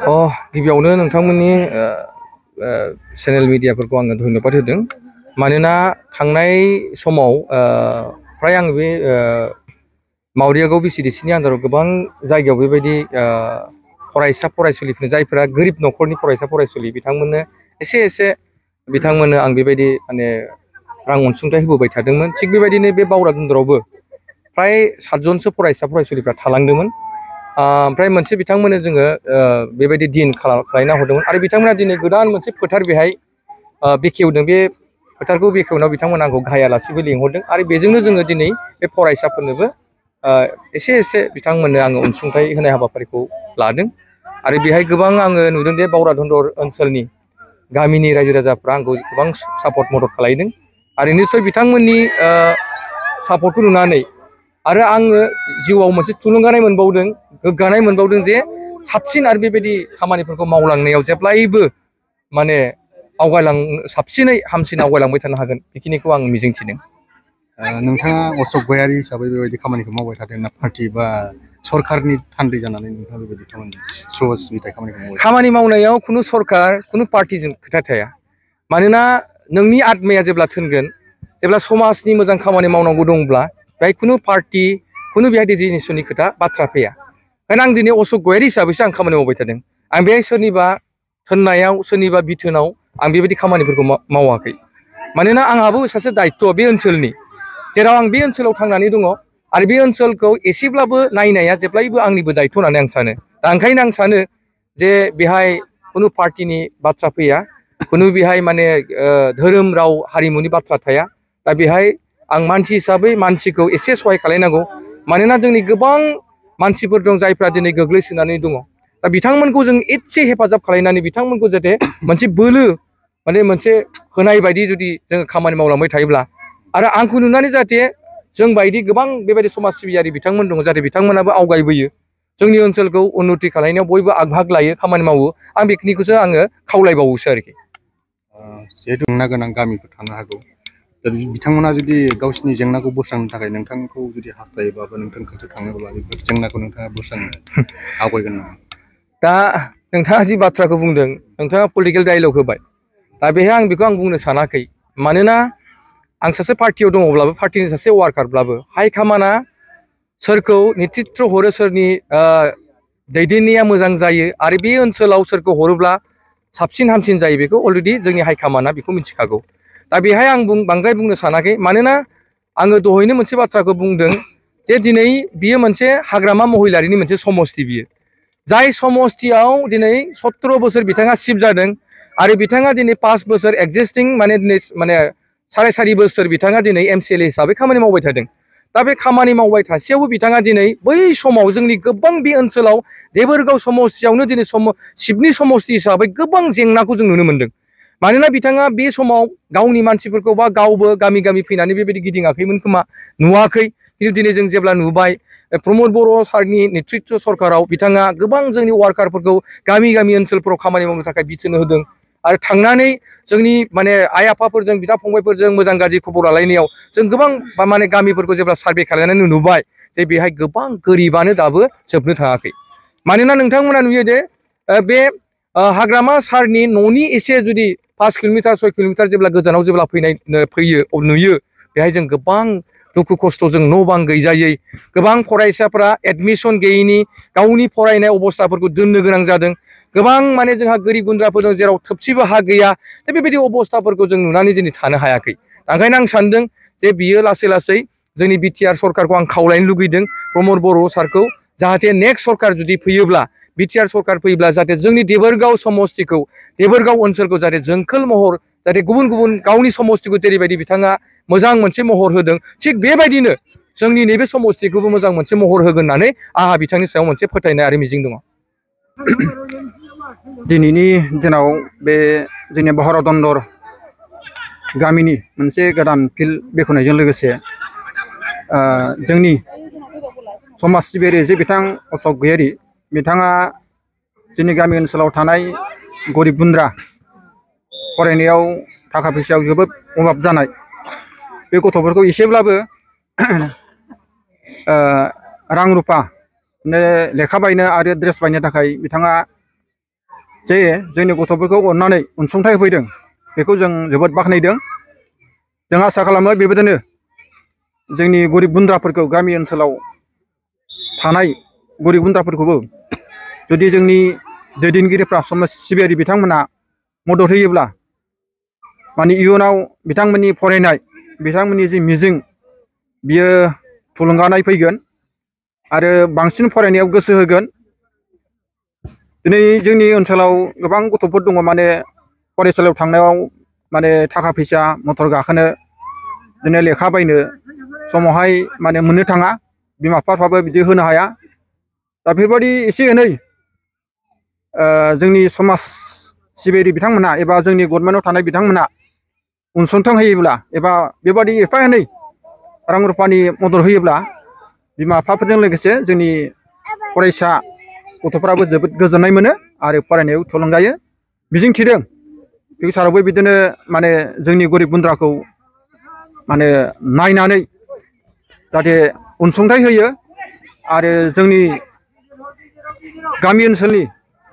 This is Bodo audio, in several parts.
गिबियावनो नोंथांमोननि चेनेल मिडियाफोरखौ आङो धन्यबाद होदों मानोना थांनाय समाव फ्राय आं बे मावरियागाव बिसिडिसिनि आन्दाराव गोबां जायगायाव बेबायदि फरायसा फरायसुलिफोर जायफोरा गोरिब न'खरनि फरायसा फरायसुलि बिथांमोननो एसे बिथांमोननो आं बेबायदि माने रां अनसुंथाइ होबोबाय थादोंमोन थिग बेबायदिनो बे बावरादुन्दरावबो फ्राय 7 जनसो फरायसा फरायसुलिफ्रा थालांदोंमोन ओमफ्राय मोनसे बिथांमोननो जोङो बेबायदि दिन खालामना हरदोंमोन आरो बिथांमोना दिनै गोदान मोनसे फोथार बेहाय बेखेवदों बे फोथारखौ बेखेवनायाव बिथांमोना आंखौ गाहायालासिबो लिंहरदों आरो बेजोंनो जोङो दिनै बे फरायसाफोरनोबो एसे बिथांमोननो आङो अनसुंथाइ होनाय हाबाफारिखौ लादों आरो बेहाय गोबां आङो नुदों दे बावरादुन्दर ओनसोलनि गामिनि रायजो राजाफ्रा आंखौ गोबां सापर्ट मदद खालामदों आरो निस्सय बिथांमोननि सापर्टखौ नुनानै आरो आङो जिउआव मोनसे थुलुंगानाय मोनबावदों गोग्गानाय मोनबावदों जे साबसिन आरो बेबायदि खामानिफोरखौ मावलांनायाव जेब्लायबो माने साबसिनै हामसिन आवगायलांबाय थानो हागोन बेखिनिखौ आं मिजिंथिदों। नोंथाङा अशक गयारि हिसाबै बेबायदि खामानिखौ मावबाय थादों ना पार्टी बा सरकारनि थान्दै जानानै नोंथाङा बेबायदि खामानि मावनायाव खुनु सरकार खुनु पार्टीजों खोथा थाया मानोना नोंनि आत्माया जेब्ला थोनगोन जेब्ला समाजनि मोजां खामानि मावनांगौ दंब्ला बेहाय खुनु पार्टी खुनु बेहाय डिजिनेसननि खोथा बाथ्रा फैया ओंखायनो आं दिनै अशक गयारि हिसाबैसो आं खामानि मावबाय थादों आं बेहाय सोरनिबा थोननायाव सोरनिबा बिथोनाव आं बेबायदि खामानिफोरखौ मावाखै मानोना आंहाबो सासे दायित्व बे ओनसोलनि जेराव आं बे ओनसोलाव थांनानै दङ आरो बे ओनसोलखौ एसेब्लाबो नायनाया जेब्लायबो आंनिबो दायित्व होननानै आं सानो दा ओंखायनो आं सानो जे बेहाय खुनु पार्टीनि बाथ्रा फैया खुनु बेहाय माने धोरोम राव हारिमुनि बाथ्रा थाया दा बेहाय आं मानसि हिसाबै मानसिखौ एसे सहाय खालामनांगौ मानोना जोंनि गोबां मानसिफोर दं जायफ्रा दिनै गोग्लैसोनानै दङ दा बिथांमोनखौ जों एसे हेफाजाब खालामनानै बिथांमोनखौ जाहाथे मोनसे बोलो माने मोनसे होनाय बायदि जुदि जोङो खामानि मावलांबाय थायोब्ला आरो आंखौ नुनानै जाहाथे जों बायदि गोबां बेबायदि समाज सिबियारि बिथांमोन दङ जाहाथे बिथांमोनाबो आवगायबोयो जोंनि ओनसोलखौ उन्नति खालामनायाव बयबो आगभाग लायो खामानि मावो आं बेखिनिखौसो आङो खावलायबावोसो आरोखि जिहेतु जेंना गोनां गामिफोर थानो हागौ बिथांमोना जुदि गावसिनि जेंनाखौ बोस्रांनो थाखाय नोंथांखौ जुदि हास्थायोबा नोंथांनि खाथियाव थाङोब्ला बेफोर जेंनाखौ नोंथाङा बोस्रांनो आवगायगोन नामा? दा नोंथाङा जि बाथ्राखौ बुंदों नोंथाङा पलिटिकेल डायलग होबाय दा बेहाय आं बेखौ आं बुंनो सानाखै मानोना आं सासे पार्टियाव दङब्लाबो पार्टिनि सासे वार्कारब्लाबो हाइकमान्डआ सोरखौ नेतृत्व हरो सोरनि दैदेननाया मोजां जायो आरो बे ओनसोलाव सोरखौ हरोब्ला साबसिन हामसिन जायो बेखौ अलरेडि जोंनि हाइकमान्डआ बेखौ मिथिखागौ दा बेहाय आं बांद्राय बुंनो सानाखै मानोना आङो दहायनो मोनसे बाथ्राखौ बुंदों जे दिनै बियो मोनसे हाग्रामा महिलारिनि मोनसे समस्ति बियो जाय समस्तियाव दिनै 17 बोसोर बिथाङा सिफ जादों आरो बिथाङा दिनै 5 बोसोर एक्जिस्टिं माने 4.5 बोसोर बिथाङा दिनै MCLA हिसाबै खामानि मावबाय थादों दा बे खामानि मावबाय थासेयावबो बिथाङा दिनै बै समाव जोंनि गोबां बे ओनसोलाव देबोरगाव समस्तियावनो दिनै सिफनि समस्ति हिसाबै गोबां जेंनाखौ जों नुनो मोनदों मानोना बिथाङा बे समाव गावनि मानसिफोरखौ बा गावबो गामि गामि फैनानै बेबायदि गिदिङाखैमोन खोमा नुवाखै खिन्थु दिनै जों जेब्ला नुबाय प्रमद बर' सारनि नेतृत्व सरकाराव बिथाङा गोबां जोंनि वार्कारफोरखौ गामि गामि ओनसोलफोराव खामानि मावनो थाखाय बिथोन होदों आरो थांनानै जोंनि माने आइ आफाफोरजों बिदा फंबायफोरजों मोजां गाज्रि खबर लालायनायाव जों गोबां माने गामिफोरखौ जेब्ला सार्भे खालामनानै नुबाय जे बेहाय गोबां गोरिबानो दाबो जोबनो थाङाखै मानोना नोंथांमोना नुयो जे बे हाग्रामा सारनि न'नि एसे जुदि 5 किल'मिटार 6 किल'मिटार जेब्ला गोजानाव जेब्ला फैयो नुयो बेहाय जों गोबां दुखु खस्थ'जों न' बां गैजायै गोबां फरायसाफोरा एडमिसन गैयैनि गावनि फरायनाय अबस्थाफोरखौ दोननो गोनां जादों गोबां माने जोंहा गोरिब गुन्द्राफोरजों जेराव थोबसेबो हा गैया दा बेबायदि अबस्थाफोरखौ जों नुनानै दिनै थानो हायाखै ओंखायनो आं सानदों जे बियो लासै लासै जोंनि बिटिआर सरकारखौ आं खावलायनो लुगैदों प्रमद बर' सारखौ जाहाथे नेक्स्ट सरकार जुदि फैयोब्ला बिटिआर सरकार फैयोब्ला जाहाथे जोंनि देबोरगाव समस्तिखौ देबोरगाव ओनसोलखौ जाहाथे जोंखोल महर जाहाथे गुबुन गुबुन गावनि समस्तिखौ जेरैबायदि बिथाङा मोजां मोनसे महर होदों थिग बेबायदिनो जोंनि नैबे समस्तिखौबो मोजां मोनसे महर होगोन होननानै आंहा बिथांनि सायाव मोनसे फोथायनाय आरो मिजिं दङ। दिनैनि दिनाव बे जोंनि बावरादन्दर गामिनि मोनसे गोदान फिल्ड बेखेवनायजों लोगोसे जोंनि समाज सिबियारि जे बिथां अशक गयारि बिथाङा जोंनि गामि ओनसोलाव थानाय गरिब गुन्द्रा फरायनायाव थाखा फैसायाव जोबोद अभाब जानाय बे गथ'फोरखौ एसेब्लाबो रां रुफा लेखा बायनो आरो ड्रेस बायनो थाखाय बिथाङा जे जोंनि गथ'फोरखौ अननानै अनसुंथाइ होफैदों बेखौ जों जोबोद बाख्नायदों। जों आसा खालामो बेबायदिनो जोंनि गरिब गुन्द्राफोरखौ गामि ओनसोलाव थानाय गरिब गुन्द्राफोरखौबो जुदि जोंनि दैदेनगिरिफ्रा समाज सिबियारि बिथांमोना मदद होयोब्ला माने इयुनाव बिथांमोननि फरायनाय बिथांमोननि जि मिजिं बियो थुलुंगानाय फैगोन आरो बांसिन फरायनायाव गोसो होगोन। दिनै जोंनि ओनसोलाव गोबां गथ'फोर दङ माने फरायसालियाव थांनायाव माने थाखा फैसा मटर गाखोनो दिनै लेखा बायनो समावहाय माने मोननो थाङा बिमा बिफाफ्राबो बिदि होनो हाया। दा बेफोरबायदि एसे एनै जोंनि समाज सिबियारि बिथांमोना एबा जोंनि गभर्नमेन्टआव थानाय बिथांमोना अनसुंथाइ होयोब्ला एबा बेबादि एफा एनै रां रुफानि मदद होयोब्ला बिमा बिफाफोरजों लोगोसे जोंनि फरायसा गथ'फ्राबो जोबोद गोजोननाय मोनो आरो फरायनायाव थुलुंगायो। मिजिं थिदों फिउचारावबो बिदिनो माने जोंनि गरिब गुन्द्राखौ माने नायनानै जाहाथे अनसुंथाइ होयो आरो जोंनि गामि ओनसोलनि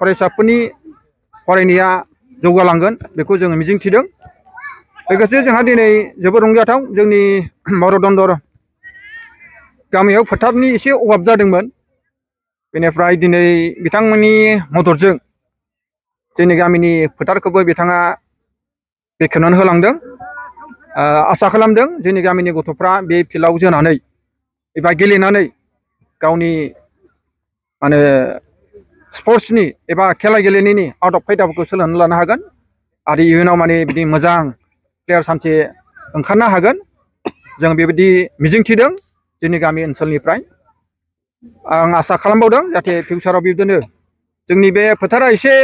फरायसाफोरनि फरायनाया जौगालांगोन बेखौ जोङो मिजिं थिदों। लोगोसे जोंहा दिनै जोबोद रंजाथाव जोंनि भरतन्दर गामियाव फोथारनि एसे अभाब जादोंमोन। बेनिफ्राय दिनै बिथांमोननि मददजों जोंनि गामिनि फोथारखौबो बिथाङा बेखेवनानै होलांदों। आसा खालामदों जोंनि गामिनि गथ'फ्रा बे फिल्डआव जोनानै एबा गेलेनानै गावनि माने स्पर्ट्सनि एबा खेला गेलेनायनि आदब खायदाफोरखौ सोलोंनानै लानो हागोन आरो इयुनाव माने बिदि मोजां प्लेयार सानसे ओंखारनो हागोन जों बेबायदि मिजिं थिदों जोंनि गामि ओनसोलनिफ्राय। आं आसा खालामबावदों जाहाथे फिउचाराव बिदिनो जोंनि बे फोथारा एसे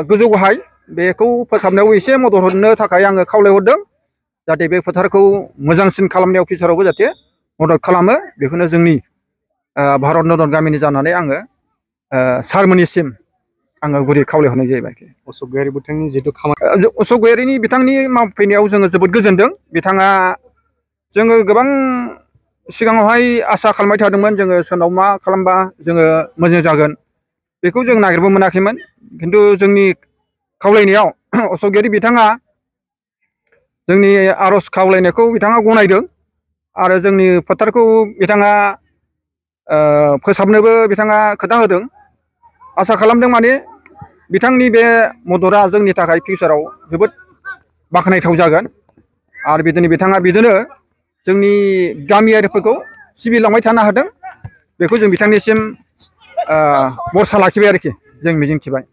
गोजौ गाहाय बेखौ फोसाबनायाव एसे मदद होनो थाखाय आङो खावलायहरदों जाहाथे बे फोथारखौ मोजांसिन खालामनायाव फिउचारावबो जाहाथे मदद खालामो बेखौनो जोंनि भरतन्दर गामिनि जानानै आङो सारमोननिसिम आङो गुरै खावलायहरनाय जाहैबाय। अशोक गयारि बिथांनि जिहेतु खामानि अशोक गयारिनि बिथांनि मावफैनायाव जोङो जोबोद गोजोनदों। बिथाङा जोङो गोबां सिगाङावहाय आसा खालामबाय थादोंमोन जोङो सोरनाव मा खालामबा जोङो मोजां जागोन बेखौ जों नागिरबो मोनाखैमोन। खिन्थु जोंनि खावलायनायाव अशोक गयारि बिथाङा जोंनि आर'ज खावलायनायखौ बिथाङा गनायदों आरो जोंनि फोथारखौ बिथाङा फोसाबनोबो बिथाङा खोथा होदों। आसा खालामदों माने बिथांनि बे मददआ जोंनि थाखाय फिउचाराव जोबोद बाख्नायथाव जागोन आरो बिदिनो बिथाङा बिदिनो जोंनि गामियारिफोरखौ सिबिलांबाय थानो हादों बेखौ जों बिथांनिसिम भरसा लाखिबाय आरोखि जों मिजिंथिबाय।